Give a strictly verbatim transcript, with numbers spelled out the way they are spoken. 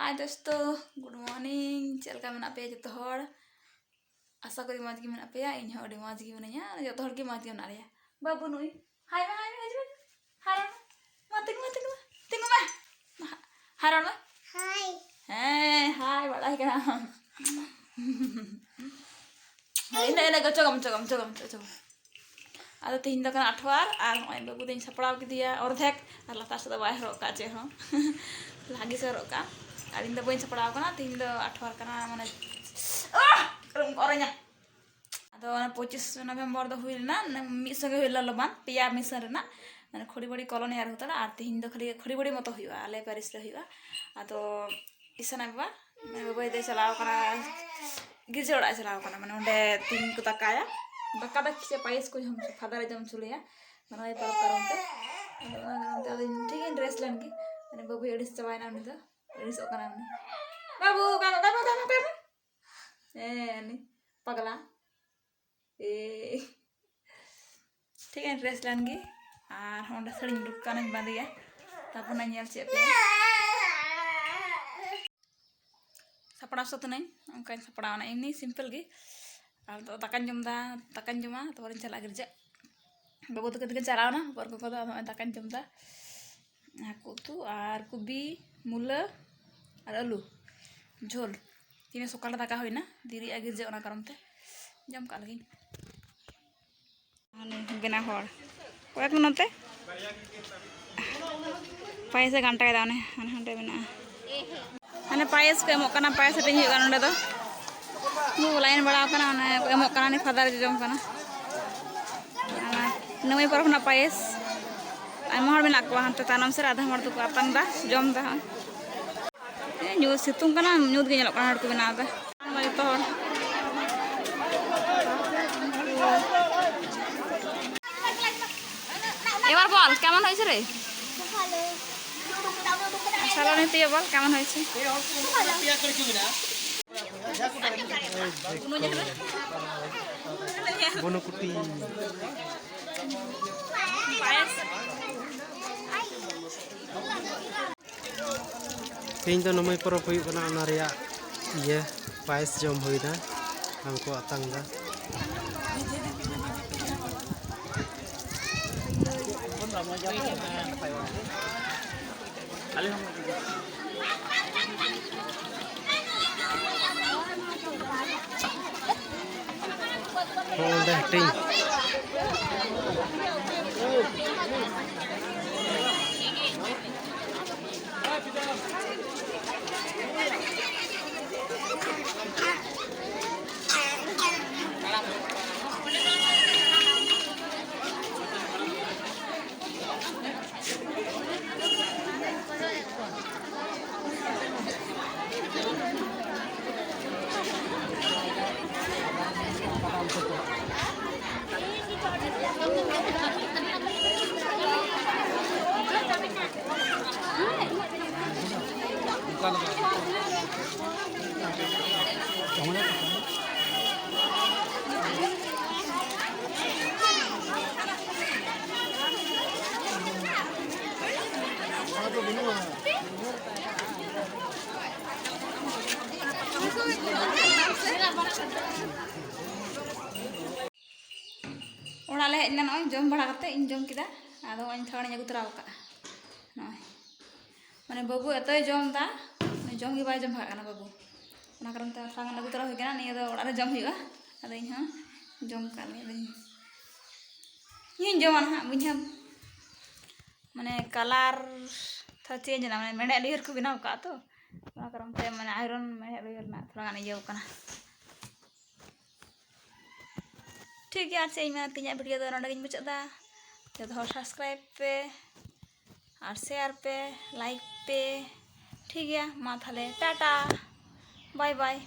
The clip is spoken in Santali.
ᱟᱭ ᱫᱳᱥᱛᱳ, ᱜᱩᱰ ᱢᱚᱨᱱᱤᱝ᱾ ᱪᱮᱫ ᱞᱮᱠᱟ ᱢᱮᱱᱟᱜ ᱯᱮᱭᱟ ᱡᱚᱛᱚ ᱦᱚᱲ? ᱟᱥᱟ ᱠᱚᱨᱤ ᱢᱚᱡᱽ ᱜᱮ ᱢᱮᱱᱟᱜ ᱯᱮᱭᱟ᱾ ᱤᱧ ᱦᱚᱸ ᱟᱹᱰᱤ ᱢᱚᱡᱽ ᱜᱮ ᱢᱤᱱᱟᱹᱧᱟ᱾ ᱡᱚᱛᱚ ᱦᱚᱲ ᱜᱮ ᱢᱚᱡᱽ ᱜᱮ ᱢᱮᱱᱟᱜ ᱞᱮᱭᱟ᱾ ᱵᱟᱹᱵᱩ ᱱᱩᱭ, ᱦᱟᱭ ᱢᱮ, ᱦᱟᱭ ᱢᱮ, ᱦᱤᱡᱩᱜ ᱢᱮ᱾ ᱦᱟᱭ ᱨᱚᱲ ᱢᱮ᱾ ᱢᱟ ᱛᱤᱸᱜᱩ ᱢᱮ, ᱛᱤᱸᱜᱩ ᱢᱮ, ᱛᱤᱸᱜᱩ ᱢᱮ᱾ ᱦᱟᱭ ᱨᱚᱲ ᱢᱮ᱾ ᱦᱟᱭ᱾ ᱦᱮᱸ, ᱦᱟᱭ ᱵᱟᱲᱟᱭ ᱠᱟᱱᱟᱢ᱾ ᱤᱱᱟᱹ, ᱤᱱᱟᱹ, ᱪᱚᱜᱚᱢ, ᱪᱚᱜᱚᱢ, ᱪᱚᱜᱚᱢ, ᱪᱚᱜᱚᱢ᱾ ᱟᱫᱚ ᱛᱤᱦᱤᱧ ᱫᱚ ᱠᱟᱱᱟ ᱟᱴᱷᱣᱟᱨ, ᱟᱨ ᱱᱚᱜᱼᱚᱭ ᱵᱟᱹᱵᱩ ᱫᱚᱧ ᱥᱟᱯᱲᱟᱣ ᱠᱮᱫᱮᱭᱟ ᱚᱨᱫᱷᱮᱠ, ᱟᱨ ᱞᱟᱛᱟᱨ ᱥᱮᱫ ᱫᱚ ᱵᱟᱭ ᱦᱚᱨᱚᱜ ᱠᱟᱜᱼᱟ ᱪᱮᱫ ᱦᱚᱸ᱾ ᱞᱟᱦᱟ ᱜᱮ ᱥᱮ ᱦᱚᱨᱚᱜ ᱠᱟᱜᱼᱟ᱾ ᱟᱨ ᱤᱧ ᱫᱚ ᱵᱟᱹᱧ ᱥᱟᱯᱲᱟᱣ ᱠᱟᱱᱟ, ᱛᱤᱦᱤᱧ ᱫᱚ ᱟᱴᱷᱣᱟᱨ ᱠᱟᱱᱟ, ᱢᱟᱱᱮ, ᱟᱦ! ᱟᱞᱚᱢ ᱚᱨᱮᱧᱟ᱾ ᱟᱫᱚ ᱚᱱᱟ ᱯᱚᱸᱪᱤᱥ ᱱᱚᱵᱷᱮᱢᱵᱚᱨ ᱫᱚ ᱦᱩᱭ ᱞᱮᱱᱟ, ᱢᱟᱱᱮ ᱢᱤᱫ ᱥᱚᱸᱜᱮ ᱦᱩᱭ ᱞᱮᱱᱟ ᱞᱚᱵᱟᱱ, ᱯᱮᱭᱟ ᱢᱤᱥᱚᱱ ᱨᱮᱱᱟᱜ, ᱢᱟᱱᱮ ᱠᱷᱚᱲᱤᱵᱟᱲᱤ ᱠᱚᱞᱚᱱᱤ ᱟᱨ ᱦᱩᱛᱟᱲᱟ, ᱟᱨ ᱛᱤᱦᱤᱧ ᱫᱚ ᱠᱷᱟᱹᱞᱤ ᱠᱷᱚᱲᱤᱵᱟᱲᱤ ᱢᱚᱛᱚ ᱦᱩᱭᱩᱜᱼᱟ, ᱟᱞᱮ ᱯᱟᱹᱨᱤᱥ ᱨᱮ ᱦᱩᱭᱩᱜᱼᱟ᱾ ᱟᱫᱚ ᱤᱥᱟᱱᱟᱭ ᱵᱟᱵᱟ, ᱢᱟᱱᱮ ᱵᱟᱵᱟᱭ ᱫᱚᱭ ᱪᱟᱞᱟᱣ ᱠᱟᱱᱟ, ᱜᱤᱨᱡᱟᱹ ᱚᱲᱟᱜ ᱮ ᱪᱟᱞᱟᱣ ᱠᱟᱱᱟ, ᱢᱟᱱᱮ ᱚᱸᱰᱮ ᱛᱤᱦᱤᱧ ᱠᱚ ᱫᱟᱠᱟᱭᱟ, ᱫᱟᱠᱟ ᱫᱚ ᱪᱮᱫ ᱯᱟᱭᱮᱥ ᱠᱚ ᱡᱚᱢ ᱦᱚᱪᱚ, ᱯᱷᱟᱫᱟᱨᱮ ᱡᱚᱢ ᱦᱚᱪᱚ ᱞᱮᱭᱟ, ᱢᱟᱱᱮ ᱱᱚᱜᱼᱚᱭ ᱯᱚᱨᱚᱵᱽ ᱯᱟᱨᱚᱢ ᱛᱮ᱾ ᱟᱫᱚ ᱚᱱᱟ ᱠᱟᱨᱚᱱ ᱛᱮ ᱟᱫᱚ ᱤᱧ ᱴᱷᱤᱠ ᱤᱧ ᱨᱮᱥᱴ ᱞᱮᱱ ᱜᱮ, ᱢᱟᱱᱮ ᱵᱟᱹᱵᱩᱭ ᱟᱹᱲᱤᱥ ᱪᱟᱵᱟᱭᱮᱱᱟ, ᱩᱱᱤ ᱫᱚ ᱟᱹᱲᱤᱥᱚᱜ ᱠᱟᱱᱟ ᱩᱱᱤ᱾ ᱵᱟᱹᱵᱩ, ᱚᱠᱟᱭ ᱱᱟᱢ, ᱚᱠᱟᱭ ᱱᱟᱢ, ᱚᱠᱟᱭ ᱱᱟᱢ? ᱦᱮᱸ, ᱩᱱᱤ ᱯᱟᱜᱽᱞᱟ᱾ ᱮᱭ᱾ ᱴᱷᱤᱠ ᱟᱹᱧ ᱨᱮᱥᱴ ᱞᱮᱱ ᱜᱮ᱾ ᱟᱨ ᱚᱸᱰᱮ ᱥᱟᱹᱲᱤᱧ ᱩᱰᱩᱠ ᱠᱟᱱᱟᱧ ᱵᱟᱸᱫᱮᱭᱟ, ᱛᱟᱨᱯᱚᱨ ᱱᱟᱧ ᱧᱮᱞ ᱪᱮᱫ ᱯᱮ᱾ ᱥᱟᱯᱲᱟᱣ ᱥᱟᱹᱛ ᱮᱱᱟᱹᱧ, ᱚᱱᱠᱟᱧ ᱥᱟᱯᱲᱟᱣ ᱮᱱᱟ, ᱮᱢᱱᱤ ᱥᱤᱢᱯᱮᱞ ᱜᱮ᱾ ᱟᱨ ᱫᱟᱠᱟᱧ ᱡᱚᱢ ᱮᱫᱟ, ᱫᱟᱠᱟᱧ ᱡᱚᱢᱟ, ᱛᱟᱨᱯᱚᱨᱮᱧ ᱪᱟᱞᱟᱜᱼᱟ ᱜᱤᱨᱡᱟᱹ᱾ ᱵᱟᱹᱵᱩ ᱛᱟᱠᱚ ᱛᱤᱠᱤᱱ ᱪᱟᱞᱟᱣ ᱮᱱᱟ, ᱦᱚᱯᱚᱱ ᱠᱚᱠᱚ ᱫᱚ᱾ ᱟᱫᱚ ᱱᱚᱜᱼᱚᱭ ᱫᱟᱠᱟᱧ ᱡᱚᱢ ᱮᱫᱟ᱾ ᱦᱟᱹᱠᱩ ᱩᱛᱩ ᱟᱨ ᱠᱚᱵᱤ, ᱢᱩᱞᱟᱹ ᱟᱨ ᱟᱹᱞᱩ ᱡᱷᱳᱞ᱾ ᱛᱤᱦᱤᱧ ᱥᱚᱠᱟᱞ ᱨᱮ ᱫᱟᱠᱟ ᱦᱩᱭᱱᱟ, ᱫᱮᱨᱤᱜᱼᱟ ᱜᱤᱨᱡᱟᱹ, ᱚᱱᱟ ᱠᱟᱨᱚᱱ ᱛᱮ ᱡᱚᱢ ᱠᱟᱜ ᱞᱟᱹᱜᱤᱫ᱾ ᱩᱱᱤ ᱵᱮᱱᱟᱣ ᱦᱚᱲ ᱠᱚᱭᱮᱠ ᱱᱚᱛᱮ ᱯᱟᱭᱮᱥ ᱮ ᱜᱷᱟᱱᱴᱟᱭᱮᱫᱟ, ᱚᱱᱮ ᱦᱟᱱᱮ ᱦᱟᱸᱰᱮ ᱢᱮᱱᱟᱜᱼᱟ᱾ ᱦᱟᱱᱮ ᱯᱟᱭᱮᱥ ᱠᱚ ᱮᱢᱚᱜ ᱠᱟᱱᱟ, ᱯᱟᱭᱮᱥ ᱦᱟᱹᱴᱤᱧ ᱦᱩᱭᱩᱜ ᱠᱟᱱᱟ ᱱᱚᱸᱰᱮ ᱫᱚ᱾ ᱩᱱᱠᱩ ᱠᱚ ᱞᱟᱭᱤᱱ ᱵᱟᱲᱟᱣ ᱠᱟᱱᱟ, ᱚᱱᱮ ᱠᱚ ᱮᱢᱚᱜ ᱠᱟᱱᱟ, ᱩᱱᱤ ᱯᱷᱟᱫᱟᱨ ᱡᱚᱡᱚᱢ ᱠᱟᱱᱟ᱾ ᱟᱨ ᱱᱟᱹᱣᱟᱹᱭ ᱯᱚᱨᱚᱵᱽ ᱨᱮᱱᱟᱜ ᱯᱟᱭᱮᱥ, ᱟᱭᱢᱟ ᱦᱚᱲ ᱢᱮᱱᱟᱜ ᱠᱚᱣᱟ ᱦᱟᱱᱛᱮ ᱛᱟᱭᱱᱚᱢ ᱥᱮᱫ ᱨᱮ, ᱟᱫᱷᱟ ᱦᱚᱲ ᱫᱚᱠᱚ ᱟᱛᱟᱝ ᱮᱫᱟ, ᱡᱚᱢ ᱮᱫᱟ ᱦᱚᱸ᱾ ᱧᱩᱛ ᱥᱤᱛᱩᱝ ᱠᱟᱱᱟ, ᱧᱩᱛ ᱜᱮ ᱧᱮᱞᱚᱜ ᱠᱟᱱᱟ, ᱦᱚᱲ ᱠᱚ ᱵᱮᱱᱟᱣ ᱮᱫᱟ᱾ ᱡᱚᱛᱚ ᱦᱚᱲ᱾ এবার বল, কেমন হয়েছে রে? ভালো। আর সালোনি, তুই বল, কেমন হয়েছে? ভালো। বনকুটি। পায়েস। ᱛᱮᱦᱮᱧ ᱫᱚ ᱱᱟᱹᱢᱟᱹᱭ ᱯᱚᱨᱚᱵᱽ ᱦᱩᱭᱩᱜ ᱠᱟᱱᱟ, ᱚᱱᱟ ᱨᱮᱭᱟᱜ ᱤᱭᱟᱹ ᱯᱟᱭᱮᱥ ᱡᱚᱢ ᱦᱩᱭᱱᱟ, ᱦᱟᱝ ᱠᱚ ᱟᱛᱟᱝ ᱫᱟ᱾ ᱦᱚᱸ, ᱚᱸᱰᱮ ᱦᱟᱹᱴᱤᱧ᱾ ᱚᱲᱟᱜ ᱞᱮ ᱦᱮᱡ ᱮᱱᱟ, ᱱᱚᱜᱼᱚᱭ ᱡᱚᱢ ᱵᱟᱲᱟ ᱠᱟᱛᱮ ᱤᱧ ᱡᱚᱢ ᱠᱮᱫᱟ᱾ ᱟᱫᱚ ᱱᱚᱜᱼᱚᱭ ᱛᱷᱚᱲᱟᱧ ᱟᱹᱜᱩ ᱛᱚᱨᱟ ᱟᱠᱟᱫᱼᱟ᱾ ᱱᱚᱜᱼᱚᱭ ᱢᱟᱱᱮ ᱵᱟᱹᱵᱩ ᱮᱛᱚᱭ ᱡᱚᱢ ᱮᱫᱟ, ᱡᱚᱢ ᱜᱮ ᱵᱟᱭ ᱡᱚᱢ ᱵᱷᱟᱜᱟᱜ ᱠᱟᱱᱟ ᱵᱟᱹᱵᱩ᱾ ᱚᱱᱟ ᱠᱟᱨᱚᱱ ᱛᱮ ᱛᱷᱚᱲᱟ ᱜᱟᱱ ᱟᱹᱜᱩ ᱛᱚᱨᱟ ᱦᱩᱭ ᱠᱟᱱᱟ, ᱱᱤᱭᱟᱹ ᱫᱚ ᱚᱲᱟᱜ ᱨᱮ ᱡᱚᱢ ᱦᱩᱭᱩᱜᱼᱟ᱾ ᱟᱫᱚ ᱤᱧ ᱦᱚᱸ ᱡᱚᱢ ᱠᱟᱜ ᱞᱮ, ᱟᱫᱚ ᱤᱧ ᱦᱚᱸᱧ ᱡᱚᱢᱟ ᱱᱟᱦᱟᱜ, ᱵᱩᱡᱷᱟᱹᱣ᱾ ᱢᱟᱱᱮ ᱠᱟᱞᱟᱨ ᱛᱷᱚᱲᱟ ᱪᱮᱧᱡᱽ ᱮᱱᱟ, ᱢᱟᱱᱮ ᱢᱮᱲᱦᱮᱫ ᱞᱟᱹᱭᱟᱹᱨ ᱠᱚ ᱵᱮᱱᱟᱣ ᱠᱟᱜᱼᱟ ᱛᱚ, ᱚᱱᱟ ᱠᱟᱨᱚᱱ ᱛᱮ ᱢᱟᱱᱮ ᱟᱭᱨᱚᱱ ᱢᱮᱲᱦᱮᱫ ᱞᱟᱹᱭᱟᱹᱨ ᱨᱮᱱᱟᱜ ᱛᱷᱚᱲᱟ ᱜᱟᱱ ᱤᱭᱟᱹᱣ ᱠᱟᱱᱟ᱾ ᱴᱷᱤᱠ ᱜᱮᱭᱟ, ᱟᱨ ᱪᱮᱫ ᱤᱧ ᱢᱮᱱᱟ, ᱛᱮᱦᱮᱧᱟᱜ ᱵᱷᱤᱰᱤᱭᱳ ᱫᱚ ᱱᱚᱰᱮ ᱜᱤᱧ ᱢᱩᱪᱟᱹᱫ ᱮᱫᱟ᱾ ᱡᱚᱛᱚ ᱦᱚᱲ ᱥᱟᱵᱥᱠᱨᱟᱭᱤᱵᱽ ᱯᱮ ᱟᱨ ᱥᱮᱭᱟᱨ ᱯᱮ, ᱞᱟᱭᱤᱠ ᱯᱮ᱾ ᱴᱷᱤᱠ ᱜᱮᱭᱟ, ᱢᱟ ᱛᱟᱦᱞᱮ ᱴᱟᱴᱟ, ᱵᱟᱭ ᱵᱟᱭ᱾